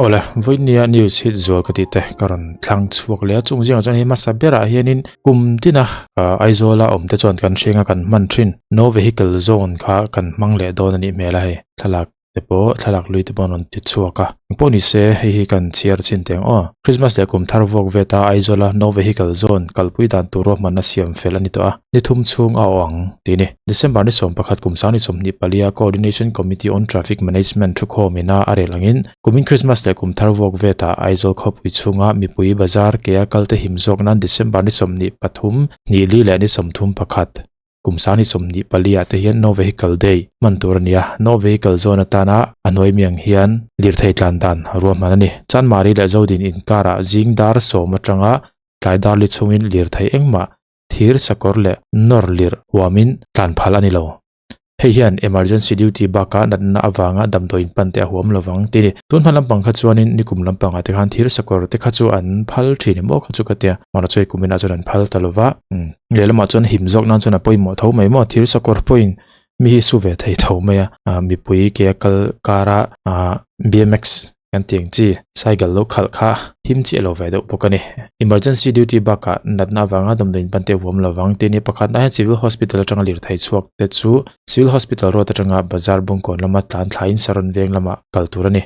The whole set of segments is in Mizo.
Awle, vawinia news hit zual ka tih te ka rawn thlang chhuak leh a, chung zingah chuan hei hmasa berah hianin kum tina Aizawla awm te chuan kan hrenga kan hman thin no vehicle zone kha kan hmang leh dawn a nih hmel a hei thlalak te pawh thlalak lui te pawh an rawn ti chhuak a engpawh ni se hei hi kan chhiar chin teh ang aw Christmas leh kum thar vuak vet a Aizawla no vehicle zone kalpui dan tur ruahmanna siam fel a ni tawh a ni thum chhung a awh ang tih a ni. December ni 11 kum sang ni 24 a Coordination Committee on Traffic Management thukhawm ina a rel angin kumin Christmas leh kum thar vuak vet ah Aizawl khawpui chhunga mipui bazar ke a kalte him zawk nan December ni 23 hnih li leh ni 31 kum sang ni 24 ah te hian No Vehicle Day hman tur a ni a, No Vehicle Zone atana a hnuai miang hian lirthei tlan dan ruahman a ni. Chanmari leh Zodin inkarah zing dar sawm atanga tlai dar li chhungin lirthei engmah thir sakawr leh nawr lirh huamin tlan phal a ni lo. Hei hian emergency duty bakah natna avanga damdawiin pan te a huam lovang tih a ni. Tun hma lampang kha chuanin nikum lampangah te khan thir sakawr te kha chu an phal thin em aw kha chu ka tia, mahna chu hei kuminah chuan an phal ta lova. Lehlamah chuan him zawk nan chuan a pawimawh tho mai maw, thir sakawr pawhin mi hi su ve thei tho mai a, mipui ke a kal kara BMX Kan tiang chi cycle lo khalh kha him chiah lo ve deuh bawk a ni. Emergency duty bakah natna avanga damdawiin pan te huam lovang tih a ni. Pakhatna hian Civil Hospital atanga lirthei chhuak te chu Civil Hospital road atanga bazar bungkawn lama tlan thlaiin Saron veng lamah kal tur a ni.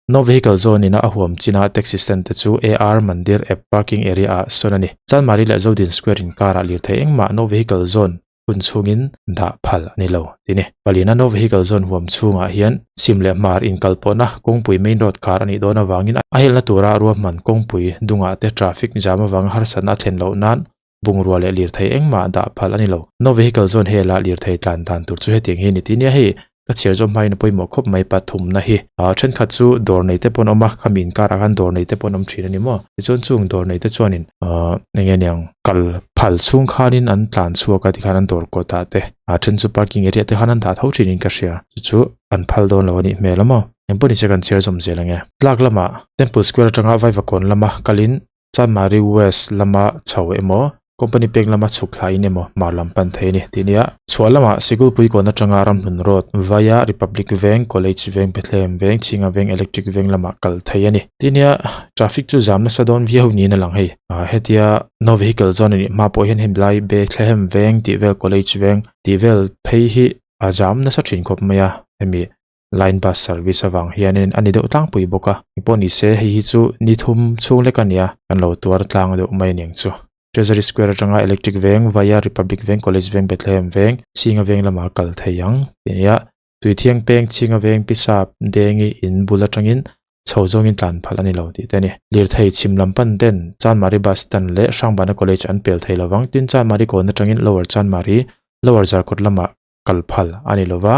No Vehicle Zone ina a huam china taxi stand te chu AR Mandir ep parking area ah sawn a ni. Chanmari leh Zodin Square inkarah lirthei engmah No Vehicle Zone hun chhungin dah phal a ni lo tih a ni. Palina No Vehicle Zone huam chhungah hian chhim leh hmar inkal pawhna kawngpui main road khar a nih dawn avangin a helna tura ruahman kawngpui dungah te traffic jam avanga harsatna a thlen loh nan bungrua leh lirthei engmah dah phal a ni lo. No Vehicle Zone hela lirthei tlan dan tur chu hetiang hi a ni tih nia hei Ka chhiar zawm hmain a pawimawh khawp mai pathumna hi. Aa thenkhat chu dawr nei te pawh an awm a, khami inkarah khan dawr nei te pawh an awm thin a ni maw? Tichuan chung dawr nei te chuanin aa eng nge niang kal phal chhung khanin an tlan chhuak a tikhan an dawr kawtah te aa then chu parking area te khan an dah tho thinin ka hria. Chu chu an phal dawn lo a nih hmel a maw? Engpawh nise kan chhiar zawm zel ang e. Tlak lamah Temple Square atanga Vaivakawn lama kalin Chanmari West lama chho emaw, company pek lama chhuk thlaiin emaw hmar lam pan thei a ni tih nia. Chhuah lamah Sikulpui kawn atanga Ramhlun Road, Vaia, Republic Veng, College Veng, Bethlehem Veng, Chhinga Veng, Electric Veng lamah kal thei a ni tih nia. Traffic chu zam nasa dawn viau niin a lang hei. Hetia no vehicle zone a nih hma pawh hian hemi lai Bethlehem Veng tih vel, College Veng tih vel phei hi a zam nasa thin khawp mai a hemi. Line bus service avang hianin a ni deuh tlangpui bawk a, engpawh ni se hei hi chu ni thum chhung lek a nia, kan lo tuar tlang deuh mai aniang chu. Treasury Square atanga Electric Veng, Vaia, Republic Veng, College Veng, Bethlehem Veng, Chhinga Veng lamah a kal thei ang tih a ni a, Tuithiang Peng, Chhinga Veng, Pisap, Dengi in bul atangin chho zawngin tlan phalh a ni lo tih te a ni. Lirthei chhim lam pan ten Chanmari bus stand leh Hrangbana College an pel thei lovang, tin Chanmari kawn atangin Lower Chanmari, Lower Zarkawt lamah kal phal a ni lova,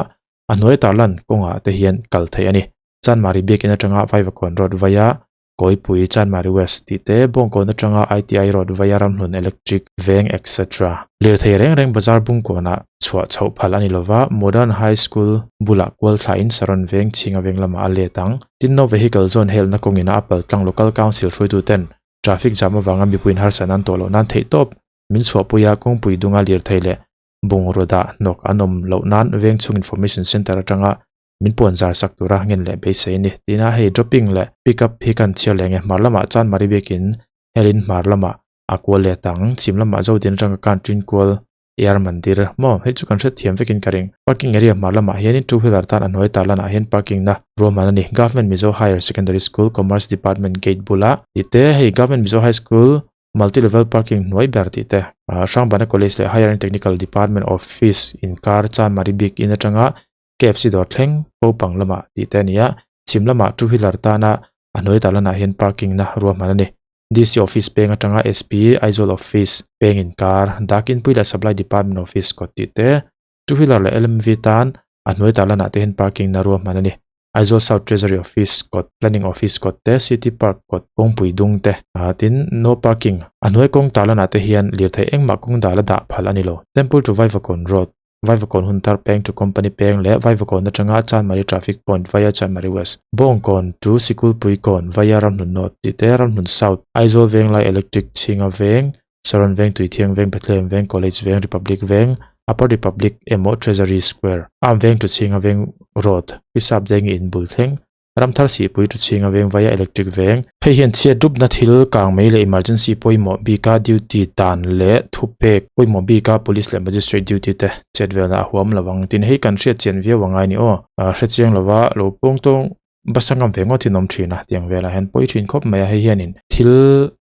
A hnuai tarlan kawngah te hian kal theih a ni. Chanmari biakin atanga Vaivakawn Road vaia Kawipui, Chanmari West tih te, Bawngkawn atanga ITI Road vaia Ramhlun Electric Veng etc. Lirthei reng reng bazar Bungkawnah chhuah chhoh phal a ni lova, Modern High School bulah kual thlain Saron Veng Chhinga Veng lamah a let ang. Tin no vehicle zawn helna kawngin a apal tlang Local Council hruaituten traffic jam avanga mipuiin harsatna an tawh loh nan theihtawp min chhuahpui a, kawngpui dunga lirthei leh bungraw dah hnawk an awm loh nan veng chhung information center atanga min puan zar sak tura ngen leh beisei a ni. Tina hei dropping leh pick up hi kan chhiar leh nge hmar lamah Chanmari biakin helin hmar lamah a kual leh tang chhim lamah Zodin atanga kan tin kual air mandir maw hei chu kan hrethiam vekin ka ring. Parking area hmar lamah hianin two wheeler tan a hnuai tarlan ah hian parking na ruahman a ni. Government Mizo Higher Secondary School Commerce Department gate bula tih te hei Government Mizo High School Multi level parking hnuai ber tih te Hrangbana College leh Higher and Technical Department Office inkar Chanmari bik in atanga KFC dawr thleng Kopang lamah tih te a ni a, chhim lamah two wheeler tana a hnuai tarlanah hian parking na ruahman a ni. DC Office peng atanga SP Aizawl Office peng inkar Dakinpui leh Supply Department Office kawt tih te, two wheeler leh LMV tan a hnuai tarlanah te hian parking na ruahman a ni. Aizawl South Treasury Office kawt, Planning Office kawt te, City Park kawt, kawngpui dung te, tin No Parking a hnuai kawng tarlanah te hian lirthei engmah kawng dal a dah phal a ni lo. Temple to Vaivakawn Road, Vaivakawn Huntar peng to Company peng leh Vaivakawn atanga Chanmari Traffic Point via Chanmari West, Bawngkawn to Sikulpuikawn via Ramhlun North tih te, Ramhlun South, Aizawl Venglai Electric Chhinga Veng, Saron Veng, Tuithiang Veng, Bethlehem Veng, College Veng, Republic Veng, Upper Republic emaw Treasury Square, Arm Veng to Chhinga Veng Road, Pisap Dengi in bul thleng. Ramthar Sihpui Tuchhinga veng vaia electric veng. Hei hian chhiat rupna thil kang mai leh emergency pawimawh bika duty dan leh thupek pawimawh bika police leh magistrate duty te chet velna a huam lo ang. Tin, hei kan hriat chian viau angai ni aw. Hrechiang lova lo pawng tawng basa ngam ve ngawt in awm thin a tiang velah hian pawi thin khawp mai a. Hei hianin thil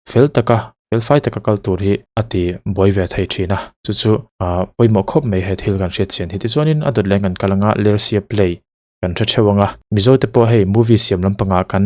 fel taka fel fai taka kal tur hi a ti buai ve thei thin a. Chu chu pawimawh khawp mai he thil kan hriat chian hi. Tichuanin a dawt leng kan kal anga Lersia play kan hre theuh ang a. Mizo te pawh hei movie siam lampangah kan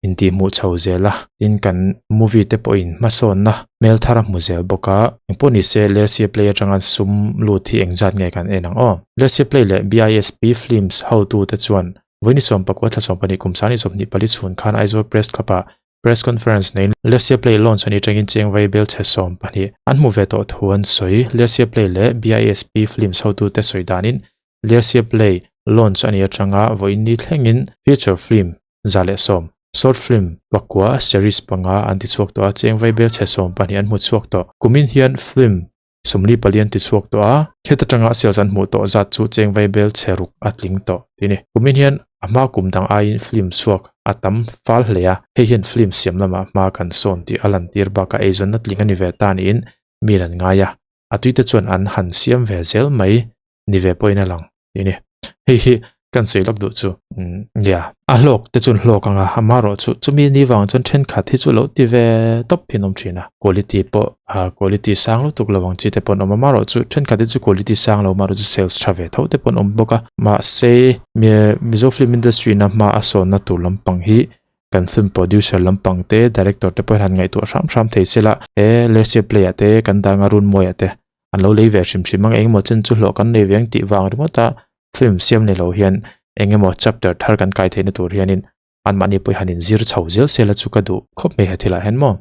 intih hmuh chho zel a, tin kan movie te pawhin hmasawnna hmel thar a hmu zel bawk a. Engpawh ni se Lersia Play atanga sum lut hi engzat nge kan en ang aw. Lersia Play leh BISP Films hotu te chuan vawiin 14 thla 12 kum 2024 chhun khan Aizawl Press Club ah Press conference neiin Lersia Play launch anih atangin cheng vai bel chhe 12 an hmu ve tawh thu an sawi. Lersia Play leh BISP Films hotute sawi danin Lersia Play launch anih atanga vawiin ni thlengin feature film 110, short film pakua, series panga an tichhuak tawh a, cheng vai bel chhe 12 an hmu chhuak tawh. Kumin hian film 44 an tichhuak tawh a, heta tanga sales an hmuh tawh zat chu cheng vai bel chhe ruk a tling tawh tih a ni. Kumin hian a hma kum dang aiin film chhuak a tam fal hle a, hei hian film siam lamah hma kan sawn tih a lantir bakah eizawnna tling a ni ve ta niin mi an ngai a, a tuite chuan an han siam ve zel mai ni ve pawhin a lang tih a ni. Hei hi kan sawi lawk duh chu nia a hlawk te chuan hlawk anga amaherawh chu chumi ni vang chuan thenkhat hi chu lo ti ve tawp hi an awm thin a quality pawh ah quality sang lutuk lo ang chi te pawh an awm a amaherawh chu thenkhat hi chu quality sang lo amaherawh chu sales tha ve tho te pawh an awm bawk a mahse Mizo film industry na hma a sawnna tur lampang hi kan film producer lampang te director te pawh hian han ngaihtuah hram hram thei se la he Lersia play ah te kan dang a Runmawi ah te an lo lei ve hrim hrim ang engemaw chen chu hlawh kan nei ve ang tih vang ringawt a film siam ni lo hian engemaw chapter thar kan kai theihna tur hianin anmahni pawh hi han inzir chho zel sela chu ka duh khawp mai he thilah hian maw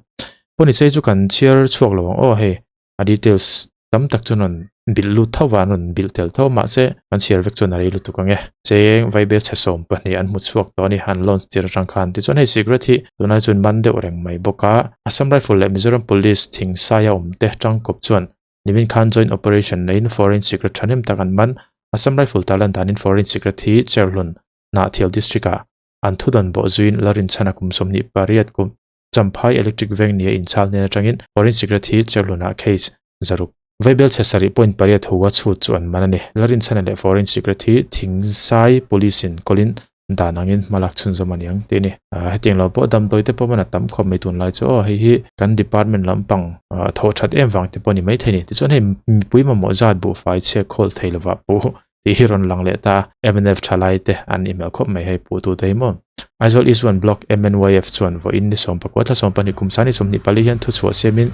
pawh ni se chu kan chhiar chhuak lo ang aw hei a details tam tak chu rawn bilh lut tho va an rawn bilh tel tho mahse kan chhiar vek chuan a rei lutuk ang e cheng vaibel chhe 12 an hmu chhuak tawh a ni an launch tir atang khan tichuan hei cigarette hi tunlai chuan man deuh reng mai bawk a Assam Rifle leh Mizoram Police thingsaia awmte tangkawp chuan nimin khan joint operation neiin foreign cigarette thahnem tak an man. Assam Rifle tarlan danin foreign cigarette hi Cherhlun, Hnahthial district-ah an thudan bawh zuiin la rinchhan a kum 28 kum Champhai Electric Veng nia inchhal hnen atangin foreign cigarette hi Cherhlunah case 600. Vaibel chhe 7.8 ho a chhut chu an man a ni. La rinchhana leh foreign cigarette hi Thingsai Police-in kawlin dan angin hmalak chhunzawm a ni ang tih a ni. Hetiang lo pawh damdawi te pawh hman a tam khawp mai tunlai chu aw hei hi kan department lampang thawh that em vang te pawh a ni maithei a ni. Tichuan hei mipui mamawh zat buhfai chhiat khawl thei lovah pawh tih hi rawn lang leh ta a mnf thalai te an inhmel khawp mai hei puh tu te hi maw. Aizawl East One Block MNYF chuan vawiin ni 14 thla 12 kum sani 24 hian thuchhuah siamin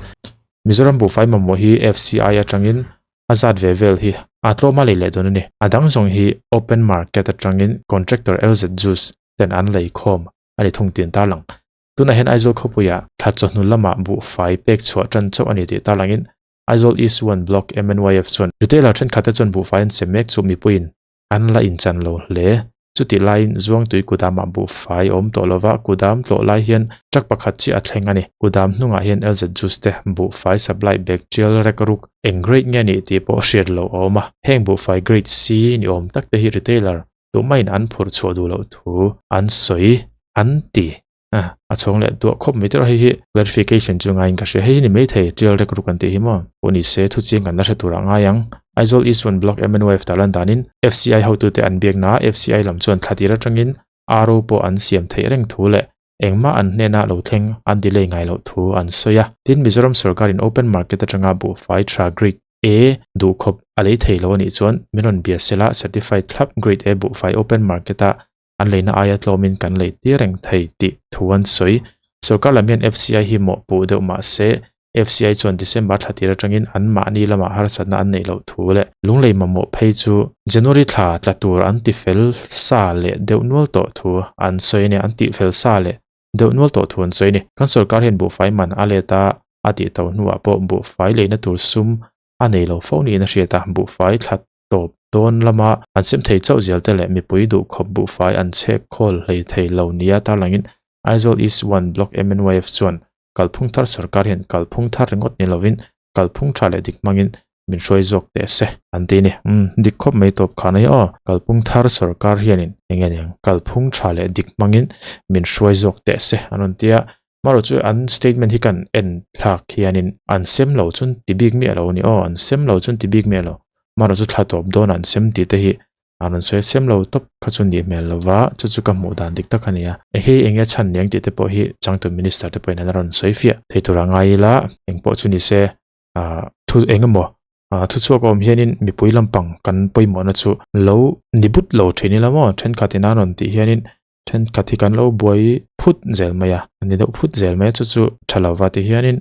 Mizoram buhfai mamawh hi FCI atangin A zat ve vel hi a tlawm a lei leh dawn a ni. A dang zawng hi open market atangin contractor LZ Juice ten an lei khawm a ni thung tih tarlang. Tunah hian Aizawl khawpuiah thla chawhnu lamah buhfai pek chhuah tan chauh a ni tih tarlangin Aizawl East One Block MNYF chuan retailer thenkhatte chuan buhfai an sem mek chu mipuiin An la inchan lo hle. Chutih laiin Zuangtui kudamah buhfai a awm tawh lova, kudam tlawh lai hian truck pakhat chiah a thleng a ni. Kudam hnungah hian LZ Juice te buhfai supply bag tial rek ruk eng grade nge nih tih pawh hriat loh a awm a. Heng buhfai grade C ni awm tak te hi retailer tumah-in an phurh chhuah duh loh thu an sawi an ti. A chhawng leh duah khawp mai tawh a, hei hi clarification chu ngaiin ka hria, hei hi ni maithei tial rek ruk an tih hi maw? Pawh ni se thu chiang kan la hre turah ngai ang. Aizawl East One Block MNYF tarlan danin FCI hotute an biakna a, FCI lam chuan thla tir atangin RO pawh an siam theih reng thu leh engmah an hnena lo thleng an delay ngai loh thu an sawi a. Tin, Mizoram sorkarin open market atanga buhfai tha grade A duhkhawp a lei thei lo a nih chuan min rawn bia sela certified thlap grade A buhfai open market-a an leina aia tlawmin kan lei tir reng thei tih thu an sawi. Sorkar lam hian FCI hi mawhpuh deuh mah se, FCI chuan December thla tir atangin anmahni lamah harsatna an neih loh thu leh lunglei mamawh phei chu January thla tla tur an ti fel sa leh deuh nual tawh thu an sawi a ni. An tih fel sa leh deuh nual tawh thu an sawi a ni. Kan sorkar hian buhfai man a let a, a tih to hnuah pawh buhfai leina tur sum a nei lo fo niin a hriat a, buhfai thla tawp dawn lama an sem thei chauh zel te leh mipui duhkhawp buhfai an chhek khawl hlei thei lo nia tarlangin Aizawl East One Block MNYF chuan kalphung thar sorkar hian kalphung thar ringawt ni lovin kalphung tha leh dik hmangin min hruai zawk teh se an ti a ni. Umm dik khawp mai tawp khan a hi aw, kalphung thar sorkar hianin eng nge niang kalphung tha leh dik hmangin min hruai zawk teh se an rawn ti a, marawh chu an statement hi kan en thlak hianin an sem lo chun ti bik miah lo a ni aw, an sem lo chun ti bik miah lo, marawh chu thla tawp dawnah an sem tih te hi A rawn sawi sem lo tawp kha chu nih hmel lova, chu chu ka hmuh dan dik tak a ni a. Hei eng nge chhan niang tih te pawh hi changtu minister te pawhin an rawn sawi fiah thei tur a ngai ila, eng pawh chu ni se ah thu eng emaw ah thu chhuak a awm hianin mipui lampang kan pawimawhna chu lo ni but lo thin ila maw thenkhat in a rawn tih hianin thenkhat hi kan lo buai phut zel mai a, a ni deuh phut zel mai a chu chu tha lova ti hianin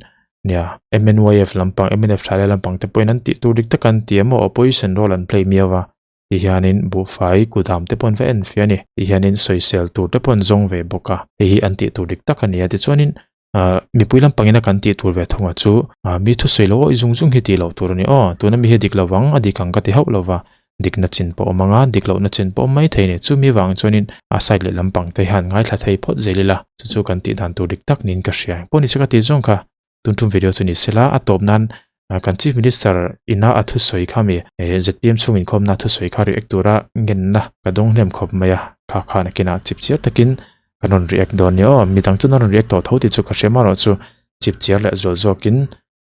nia MNYF lampang MNF tha lai lampang te pawhin an tih tur dik tak an ti a maw opposition role an play miau a. Ti hianin buhfai kudam te pawh an va en fia a ni. Ti hianin sawisel tur te pawh an zawng ve bawk a. Hei hi an tih tur dik tak a ni a. Tichuanin ah mipui lampangin a kan tih tur ve thung a chu ah mi thusawi lo awi zung zung hi tih loh tur a ni aw. Tuna mi hi dik lo vang a dik ang ka ti hauh lo va. Dikna chin pawh awm ang a, dik lohna chin pawh awm mai thei a ni. Chumi vang chuanin a side leh lampang te hian ngaithla thei phawt zel ila. Chu chu kan tih dan tur dik tak niin ka hria. Engpawh ni se ka tih zawng kha Tun tum video chu ni sela a tawp nan kan Chief Minister ina a thusawi kha mi zpm chhung inkhawmna thusawi kha react tura ngenna ka dawng hnem khawp mai a, kha khan a kinah chip chiar takin kan rawn react dawn nia aw, midang chuan an rawn react tawh tho tih chu ka hria marawh chu chip chiar leh zual zawkin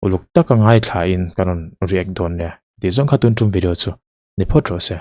uluk taka ngaithlain kan rawn react dawn nia tih zawng kha tun tum video chu ni phawt rawh se.